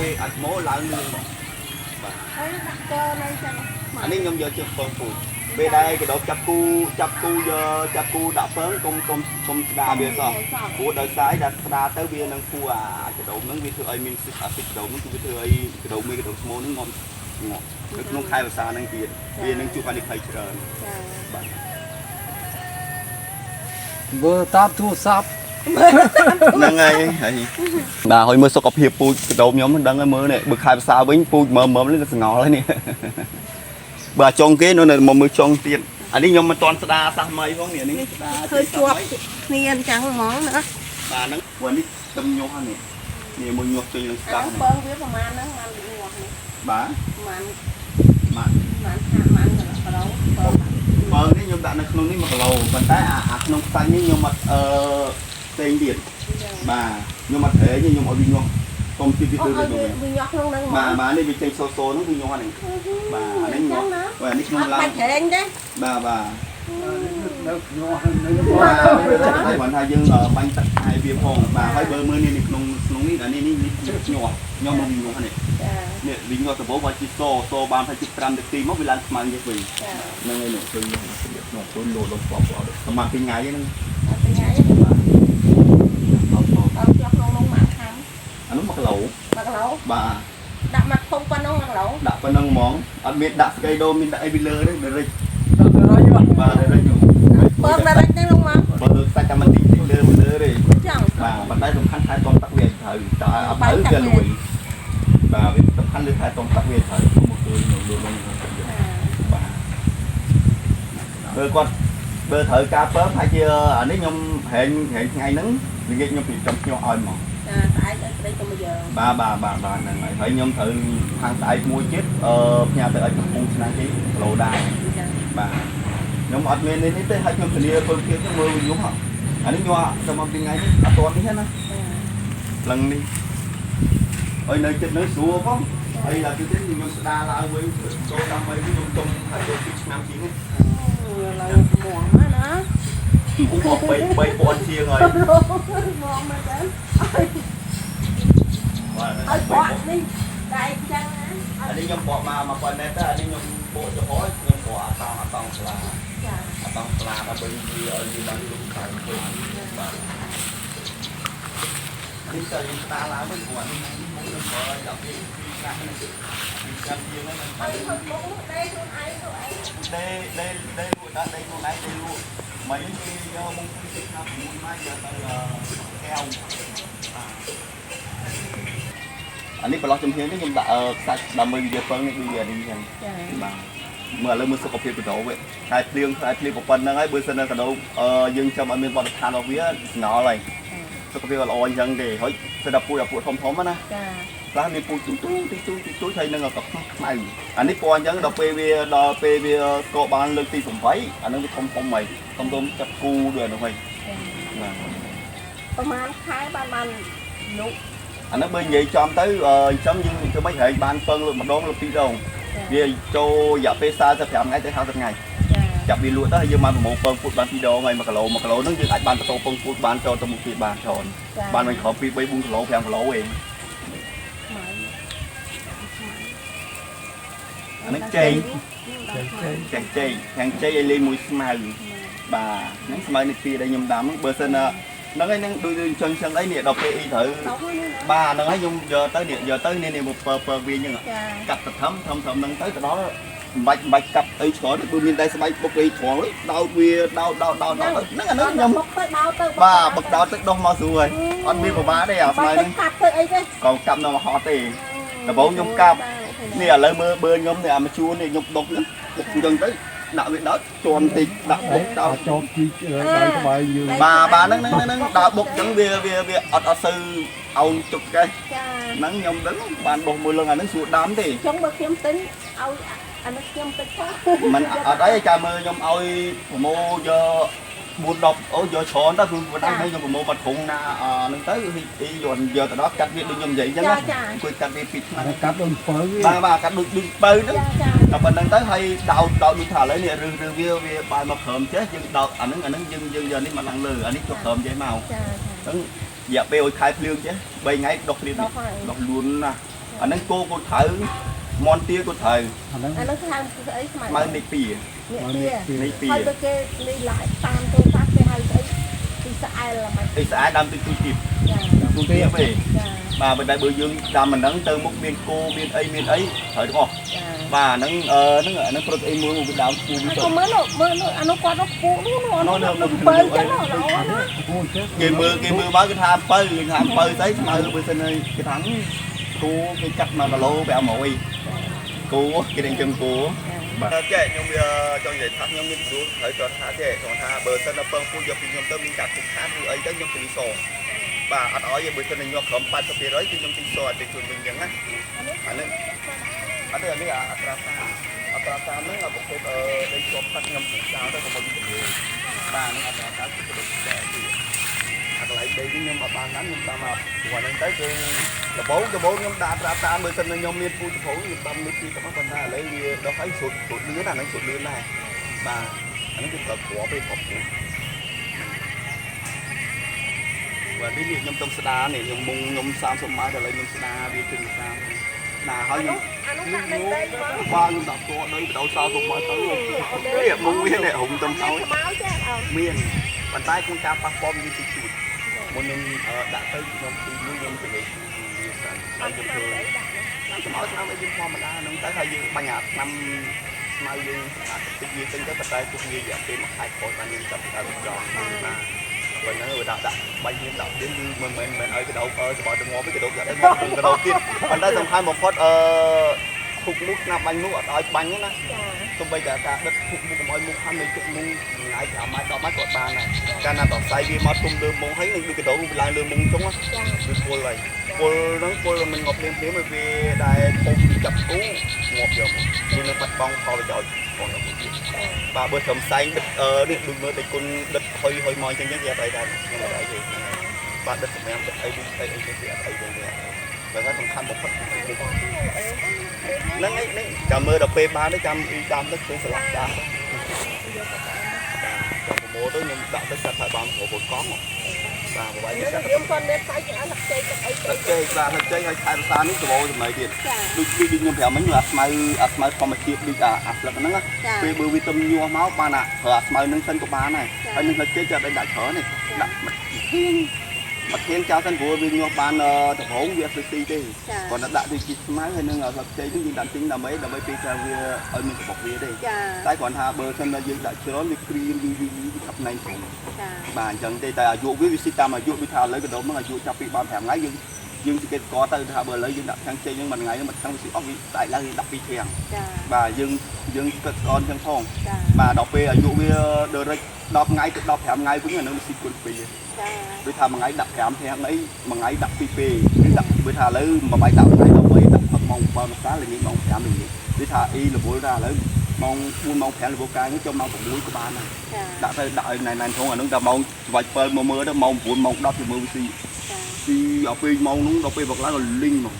ពេលអាចមកឡើងលឿនមកបាទ ហើយដាក់កនៅចឹង អានេះខ្ញុំយកជាពងពូជពេលដែលកដោបចាប់គូចាប់គូយកចាប់គូដាក់ពងកុំកុំកុំស្ដារវាសោះព្រោះដោយសារដែលស្ដារទៅវានឹងគូអាកដោបហ្នឹងវាធ្វើឲ្យមានស៊ីអាស៊ីកដោបហ្នឹងគឺវាធ្វើឲ្យកដោបមួយកដោបស្មូហ្នឹងងំងាប់នៅក្នុងខែវស្សាហ្នឹងទៀតវានឹងជួបហានិភ័យច្រើន ចា បាទ មើលតាមទូរស័ព្ទ ហ្នឹងហើយហើយបាទហើយមើលសុខភាពពូជកដោបខ្ញុំមិនដឹងហើយមើលនេះបើខែវស្សាវិញពូជមើមមើមនេះសងល់ហើយនេះបើចុងគេនៅមកមើលចុងទៀតអានេះខ្ញុំមិនទាន់ស្ដារសះមីផងនេះនេះស្ដារ ឃើញជាប់គ្នាអញ្ចឹងហ្មងណា បាទហ្នឹងព្រោះនេះទឹមញាស់ហ្នឹងនេះមួយញាស់ចេញនឹងស្ដា អា ប់ ពងវាប្រហែលហ្នឹងបានញាស់នេះ បាទ ប្រហែល បាទ ប្រហែលខាប្រហែលគីឡូពង បើនេះខ្ញុំដាក់នៅក្នុងនេះ1គីឡូប៉ុន្តែអាអាក្នុងខ្សាច់នេះខ្ញុំអត់អឺផ្សេងទៀតបាទខ្ញុំអត់ត្រែងទេខ្ញុំឲ្យវាញាស់កុំជិះវា អូ ទៅ ឲ្យ វិញ វាញាស់ក្នុងហ្នឹងហ្ម បាទ ង បាទនេះវាចេញសូសូហ្នឹងវាញាស់ហ្នឹងបាទអានេះញាស់បាទនេះខ្ញុំឡើង អត់បាច់ត្រែងទេ បាទបាទ នៅញាស់នៅ បាទហើយគាត់ថាយើងបាញ់ទឹកខែវាផងបាទហើយបើមើលនេះក្នុងក្នុងនេះអានេះនេះញាស់ញាស់មកវាញាស់នេះ ចា នេះវាញាស់ដំបូងវាជាសូសូបានថាជិត5នាទីមកវាឡើងខ្មៅនេះវិញ ចា ហ្នឹងហើយនោះឃើញនោះឃើញលោដល់ស្បអត់ប្រហែលពីថ្ងៃហ្នឹង អត់ថ្ងៃទេ បាទ អត់ជាប់ក្នុងនោះមួយខាំ អានោះ1គីឡូ 1គីឡូ បាទ ដាក់មកធំប៉ុណ្ណឹង1គីឡូ ដាក់ប៉ុណ្ណឹងហ្មងអត់មានដាក់ស្កៃដូមានដាក់អីពីលើទេដរិច ដល់ទៅហើយបាទ បាទដរិចនោះ ពងដល់រិចហ្នឹងលោកមក បើសាច់តែមិនទីទីលើលើទេ ចឹង បាទប៉ុន្តែសំខាន់ថែទាំទឹកវាត្រូវតើអត់ត្រូវវាលួយបាទវាសំខាន់លើថែទាំទឹកវាត្រូវមកគឺនៅលើលងបាទបើគាត់បើត្រូវការពើប្រហែលជាអានេះខ្ញុំហែងហែងថ្ងៃហ្នឹងល្ងាចខ្ញុំពីចំខ្ញុំឲ្យហ្មង ចាស្អែកឲ្យប្តីទៅមកយើង បាទបាទបាទបាទហ្នឹងហើយហើយខ្ញុំត្រូវខាងស្អែកមួយទៀតអឺផ្ញើទៅឲ្យកំពង់ឆ្នាំងគេគីឡូដែរ ចា បាទខ្ញុំអត់មាននេះទេហើយខ្ញុំធានាពលភាពហ្នឹងមើលយំអានេះញ័រតែមកពីថ្ងៃនេះអត់ទាន់នេះណាឡើងនេះហើយនៅចិត្តនៅស្រួលផងហើយដល់ទៀតខ្ញុំស្ដារឡើងវិញចូលដើម្បីខ្ញុំទុំហើយចូល2ឆ្នាំជាងនេះ ឡើងមងណា មក3 3000ជាងហើយ មងមកចឹង បាទ ឲ្យបកនេះដែកចឹងណា អានេះខ្ញុំបកមកមកប៉ុណ្ណេះទៅអានេះខ្ញុំបកចំហខ្ញុំបកអាតង់អាតង់ស្លា ចា អត់តង់ស្លាដើម្បីវាឲ្យវាបានលុបខៅទៅបាទនេះតើយើងស្ដារឡើងវិញព្រោះអានេះមកខ្ញុំប្រើឲ្យដល់ពេល2ឆ្នាំហ្នឹង2ឆ្នាំជាងហ្នឹង ហើយមកមុខដេកខ្លួនឯងទៅឯង ដេដេដេលក់ដាក់ដេខ្លួនឯងដេលក់មិនគេយកមកពីឆ្នាំ6ម៉ែយកទៅកែវអានេះប្រឡោះចំហៀងនេះខ្ញុំដាក់ខ្សាច់ដើម្បីវាពឹងនេះដូចអានេះចឹង ចា បាទមើលឥឡូវមើលសុខភាពកដោវិញខែភ្លៀងខែភ្លៀងប៉ុណ្្នឹងហើយបើសិននៅកដោយើងចាំឲ្យមានបទដ្ឋានរបស់វាស្ងល់ហើយសុខភាពល្អអញ្ចឹងទេហើយសិនតែពូជអាពួកធំធំណា ចា ខ្លះមានពូជទូទូទីទូទីទូហើយនឹងក៏ខ្មៅខ្មៅអានេះពណ៌អញ្ចឹងដល់ពេលវាដល់ពេលវាស្កបានលើកទី8អានឹងវាធំធំហើយធំធំចាប់គូដូចអានោះហើយបាទ ប្រហែលខែបានបានលុក អានោះបើនិយាយចំទៅអញ្ចឹងយើងធ្វើម៉េចរែងបានពឹងលើកម្ដងលើពីរដងវាចូលរយៈពេល45ថ្ងៃទៅ50ថ្ងៃ ចា ចាប់វាលក់ទៅហើយយើងបានប្រមូលពងពូជបាន2ដងហើយ1គីឡូ1គីឡូហ្នឹងយើងអាចបានបន្ទោពងពូជបានចូលទៅមុខទៀតបានច្រើនបានមិនក្រោម2 3 4គីឡូ5គីឡូឯងអានេះចេងចេងចេងខាងចេងឲ្យលេងមួយស្មៅបាទហ្នឹងស្មៅនេះពីដែលខ្ញុំដាំហ្នឹងបើសិនណាហ្នឹងហើយហ្នឹងដូចដូចចឹងចឹងអីនេះដល់ពេលអីត្រូវបាទហ្នឹងហើយខ្ញុំយកទៅនេះយកទៅនេះនេះមកពើពើវាអញ្ចឹង ចា កាត់ទៅធំធំធំហ្នឹងទៅទៅដល់មិនបាច់មិនបាច់កាប់អីច្រើនទេព្រោះមានតែស្បែកបុកអីត្រង់ដោតវាដោតដោតដោតដោតហ្នឹងអាហ្នឹងខ្ញុំ បុកទៅដោទៅ បាទបុកដោតទឹកដោះមកស្រួលហើយអត់មានពិបាកទេអាស្មៅ បា ហ្នឹង ច់កាប់ទៅអីទេ ក៏កាប់នៅមហោះទេដំបូងខ្ញុំកាប់នេះឥឡូវមើលបឺខ្ញុំនេះអាមជួននេះខ្ញុំដុកហ្នឹងដុកអញ្ចឹងទៅដាក់វាដោតជន់តិចដាក់បុកដោត ចោតជីដៃក្បែរយើង បាទបាទហ្នឹងហ្នឹងហ្នឹងដោតបុកអញ្ចឹងវាវាវាអត់អត់សូវអោនជុកកេះ ចា ហ្នឹងខ្ញុំដឹងបានបោះមួយលឹងអាហ្នឹងស្រួលដាំទេ ចង់បើខ្ញុំទិញឲ្យអានេះខ្ញុំទិញផង មិនអត់អីចាំមើលខ្ញុំឲ្យប្រមូលយក4 10អូយកច្រើនទៅគឺបណ្ដាំឲ្យខ្ញុំប្រមូលបាត់ធុងណាហ្នឹងទៅអីយកយកទៅដល់កាត់វាដូចខ្ញុំនិយាយអញ្ចឹងអង្គុយកាត់វាពីឆ្នាំ កាប់ដូចពៅ បាទបាទកាត់ដូចដូចបើហ្នឹង ចាចា តែប៉ុណ្្នឹងទៅហើយដោតដោតដូចថាឥឡូវនេះរឹសរឹសវាវាបាយមកក្រោមចេះយើងដោតអាហ្នឹងអាហ្នឹងយើងយើងយកនេះមកឡើងលើអានេះចុះក្រោមចេះមក ចា អញ្ចឹងរយៈពេលឲ្យខែភ្លៀងចេះ3ថ្ងៃដោះភ្លៀង ដោះហើយ ដោះលួនណា អាហ្នឹងគោក៏ត្រូវមន់ទាក៏ត្រូវ អាហ្នឹង អានោះខាងស្អីស្មៅ ស្មៅនៃពី នេះទា នៃពី ហើយទៅគេនេះឡាយតាមទូរស័ព្ទគេហៅស្អីពីស្អែលហ្មង អីស្អាតដើមទូទូទៀត ចា ទូទៀតទេ ចា បាទប៉ុន្តែបើយើងដាំមិនហ្នឹងទៅមុខមានគោមានអីមានអីត្រូវទាំងអស់ ចា បាទអាហ្នឹងអឺហ្នឹងអាហ្នឹងប្រូតេអ៊ីនមួយមកដើមគូវា ក៏មើលនោះមើលនោះអានោះគាត់នោះពូនោះនោះនោះបើចឹងល្អណាស់ ពូចេះ គេមើលគេមើលមកគេថាអំពៅគេថាអំពៅស្អីស្មៅបើសិនគេថាគោគេកាត់1គីឡូ500គោគេនឹងចឹងគោបាទចេះខ្ញុំវាចង់និយាយថាខ្ញុំមានព្រោះត្រូវគាត់ថាចេះគាត់ថាបើសិនដល់ពងពូយកពីខ្ញុំទៅមានការខូចខាតឬអីទៅខ្ញុំទីសបាទអត់អីបើសិនញាប់ក្រោម80%គឺខ្ញុំទីសអត់ទៅខ្លួនវិញចឹងណាអានេះអត់ទេអានេះអត្រាសាអត្រាសាហ្នឹងប្រភេទដីជាប់ទឹកខ្ញុំចោលទៅកុំឲ្យវាជំនឿបាទនេះអត្រាសាគឺដូចតែទីអាកន្លែងដីនេះខ្ញុំអត់បានណាខ្ញុំតាមមកព្រោះហ្នឹងទៅគឺដបងដបងខ្ញុំដាក់ត្រាតាមមើលសិនខ្ញុំមានពូជព្រោះខ្ញុំតាមនេះពីទៅប៉ុន្តែឥឡូវវាដោះឲ្យស្រួលស្រួលលឿនអាហ្នឹងស្រួលលឿនដែរបាទអាហ្នឹងគឺត្រូវគ្រាប់ទេគ្រាប់ពូបាទនេះខ្ញុំទៅស្ដានេះខ្ញុំមុងខ្ញុំ30ម៉ែត្រឥឡូវខ្ញុំស្ដាវាជិះ30ណាហើយខ្ញុំ អានោះដាក់នៅដីមក បាទខ្ញុំដាក់តដីបដោ30ម៉ែត្រទៅនេះមុងវានេះរុំទៅហើយមានប៉ុន្តែក្នុងការប៉ះពាល់វាតិចតួចមុននឹងដាក់ទៅខ្ញុំទីមួយខ្ញុំទៅលេងវាស្អាតហើយខ្ញុំធ្វើខ្ញុំឲ្យឆ្នាំអីយើងធម្មតាហ្នឹងទៅហើយយើងបាញ់អាឆ្នាំស្មៅយើងអាតិចវាទៅទៅប៉ុន្តែពុះវារយៈពេលមួយខែក្រោយបានយើងចាប់ដើមចង់បាទបើហ្នឹងវាដាក់ដាក់បាញ់យើងដាក់ទៀតគឺមិនមែនមិនឲ្យកដោបសបទៅងាប់ទេកដោបដាក់ងាប់កដោបទៀតប៉ុន្តែសំខាន់បំផុតអឺធុកនោះឆ្នាំបាញ់នោះអត់ឲ្យបាញ់ទេណាសូម្បីតែការដិតធុកនោះកុំឲ្យមុខខាងនៃជិកមុងថ្ងៃ5ម៉ែត្រ10ម៉ែត្រក៏បានដែរកាលណាតសៃវាមកទុំលើមុងហើយនឹងដូចកដោបវាឡើងលើមុងចុងវាពុលហើយពុលហ្នឹងពុលមិនងាប់ភ្លាមភ្លាមវាដែលធំចាប់គូងាប់យកមកវានឹងបាត់បង់ផលប្រយោជន៍ផងដល់ទៀតបាទបើត្រឹមសែងដិតនេះដូចមើលដេចគុណដិតហុយហុយមកអញ្ចឹងគេអត់អីដែរខ្ញុំអត់អីទេបាទដិតសម្រាប់ដិតអីអីអីគេអត់អីទេបើថាសំខាន់បំផុតហ្នឹងឯងនេះចាំមើលដល់ពេលបានទៅចាំអ៊ីតាមទៅឃើញស្លាប់តាមចាំប្រមូលទៅខ្ញុំដាក់ទៅកាត់ឲ្យបានគ្រប់កង់បាទបើវាកាត់ ខ្ញុំគាត់មានសាច់អត់ខ្ចីទឹកអី ខ្ចីបាទខ្ចីឲ្យខែភាសានេះសម្បូរចំណៃទៀតដូចដូចខ្ញុំប្រាប់មិញអាស្មៅអាស្មៅធម្មជាតិដូចអាស្លឹកហ្នឹងពេលបើវាទំញាស់មកបានអាប្រើអាស្មៅហ្នឹងសិនក៏បានដែរហើយនឹងខ្ចីចាត់ដាក់ច្រើននេះដាក់មួយធាងមួយធាងចោលសិនព្រោះវាញាស់បានដំបងវាអត់ស៊ីទេគាត់តែដាក់ដូចជាស្មៅហើយនឹងស្លឹកខ្ចីហ្នឹងយើងដាក់ទិញដើម្បីដើម្បីពេលថាវាឲ្យមានសម្បុកវាទេតែគ្រាន់ថាបើសិនតែយើងដាក់ច្រើនវាក្រៀមយូរយូរវាខាប់ណែនផងបាទអញ្ចឹងទេតែអាយុវាវាស៊ីតាមអាយុដូចថាឥឡូវកណ្ដុំហ្នឹងអាយុចាប់ពីបាន5ថ្ងៃយើងយើងសង្កេតកទៅថាបើឥឡូវយើងដាក់ខាងចេញហ្នឹងមួយថ្ងៃហ្នឹងមួយខាងវាស៊ីអស់វាស្អែកឡើងយើងដាក់2ធាងបាទយើងយើងគិតកនអញ្ចឹងផងបាទដល់ពេលអាយុវាដល់រិច10ថ្ងៃទៅ15ថ្ងៃវិញអានឹងវាស៊ីគុណ2ដូចថាមួយថ្ងៃដាក់5ធាងអីមួយថ្ងៃដាក់2ពេលដាក់ដូចថាឥឡូវមួយថ្ងៃដាក់ថ្ងៃ13ដាក់ផឹកម៉ោង7ម្សិលល្ងាចម៉ោង5ល្ងាចដូចថាអីរវល់ថាឥឡូវម៉ោង4ម៉ោង5រវល់កាយនេះចូលម៉ោង6ក៏បានដែរដាក់ទៅដាក់ឲ្យណែនណែនផងអានឹងដល់ម៉ោងច្បាច់7មកមើលទៅម៉ោង9ម៉ោង10ទៅមើលវាស៊ីស៊ីដល់ពេលម៉ោងនោះដល់ពេលបកឡើងក៏លីងមក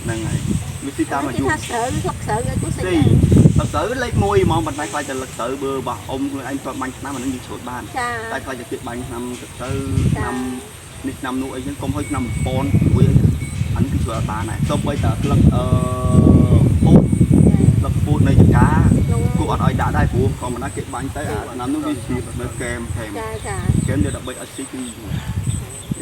ហ្នឹងហើយវាស៊ីតាមអាយុ ថាស្រូវស្លឹកស្រូវឲ្យគូស៊ី ស្លឹកស្រូវលេខ1ហ្មងប៉ុន្តែខ្លាចតែលឹកស្រូវបើបោះអ៊ំខ្លួនឯងគាត់បាញ់ឆ្នាំអានឹងយើងជ្រូតបានតែខ្លាចតែគេបាញ់ឆ្នាំទឹកទៅឆ្នាំនេះឆ្នាំនោះអីចឹងកុំឲ្យឆ្នាំ1000មួយអីអានេះគឺជ្រូតអត់បានដែរសូម្បីតែស្លឹកអឺពូតស្លឹកពូតនៃចកាគូអត់ឲ្យដាក់ដែរព្រោះធម្មតាគេបាញ់ទៅអាឆ្នាំនោះវាជានៅកែមថែមកែមវាដើម្បីឲ្យស៊ីគឺ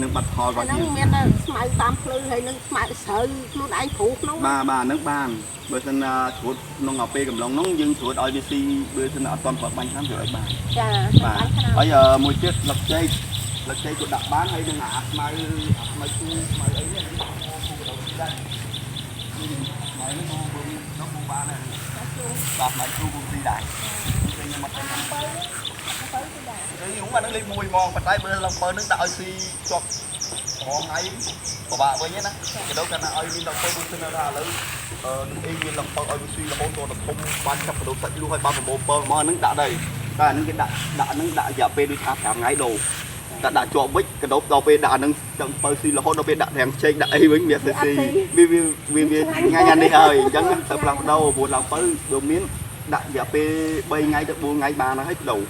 នឹងបាត់ផលរបស់ យើងហ្នឹងមានស្មៅតាមភ្លឺហើយនឹងស្មៅស្រូវខ្លួនឯងគ្រូក្នុងបាទបាទហ្នឹងបានបើសិនណាជ្រូតក្នុងអាពេលកំឡុងហ្នឹងយើងជ្រូតឲ្យវាស៊ីបើសិនអត់ទាន់បាញ់ឆ្នាំជ្រូតឲ្យបាន ចា បាទហើយមួយទៀតស្លឹកចេកស្លឹកចេកក៏ដាក់បានហើយនឹងអាស្មៅអាស្មៅគូស្មៅអីនេះគូក៏ដាក់ដែរស្មៅនេះគូបើមាននោះគូបានដែរបាទស្មៅគូគូស៊ីដែរខ្ញុំមកទៅទៅនេះហ្នឹងអានឹងលេខ1ហ្មងប៉ុន្តែបើឡើង7នឹងដាក់ឲ្យស៊ីជាប់រងថ្ងៃពិបាកវិញណាគេដល់កាលណាឲ្យមានដល់7មួយសិនថាឥឡូវអឺនឹងអីមានដល់7ឲ្យវាស៊ីរហូតដល់ធំបានចាប់កដោសាច់លុះឲ្យបានប្រមូល7មកហ្នឹងដាក់ដែរតែអាហ្នឹងគេដាក់ដាក់ហ្នឹងដាក់រយៈពេលដូចថា5ថ្ងៃដូរតែដាក់ជាប់វិញកដោដល់ពេលដាក់អាហ្នឹងចង់7ស៊ីរហូតដល់ពេលដាក់រាំងចេកដាក់អីវិញវាស៊ីវាវាវាថ្ងៃនេះហើយអញ្ចឹងទៅផ្លាស់ប្ដូរព្រោះឡើង7ដូចមានដាក់រយៈពេល3ថ្ងៃទៅ4ថ្ងៃបានហើយប្ដូរ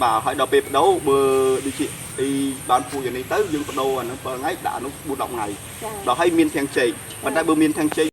បាទហើយដល់ពេលប្ដូរបើដូចជាអីបានពូយ៉ាងនេះទៅយើងប្ដូរអាហ្នឹង7ថ្ងៃដាក់អានោះ4 10ថ្ងៃដល់ហើយមានទាំងចេកប៉ុន្តែបើមានទាំងចេក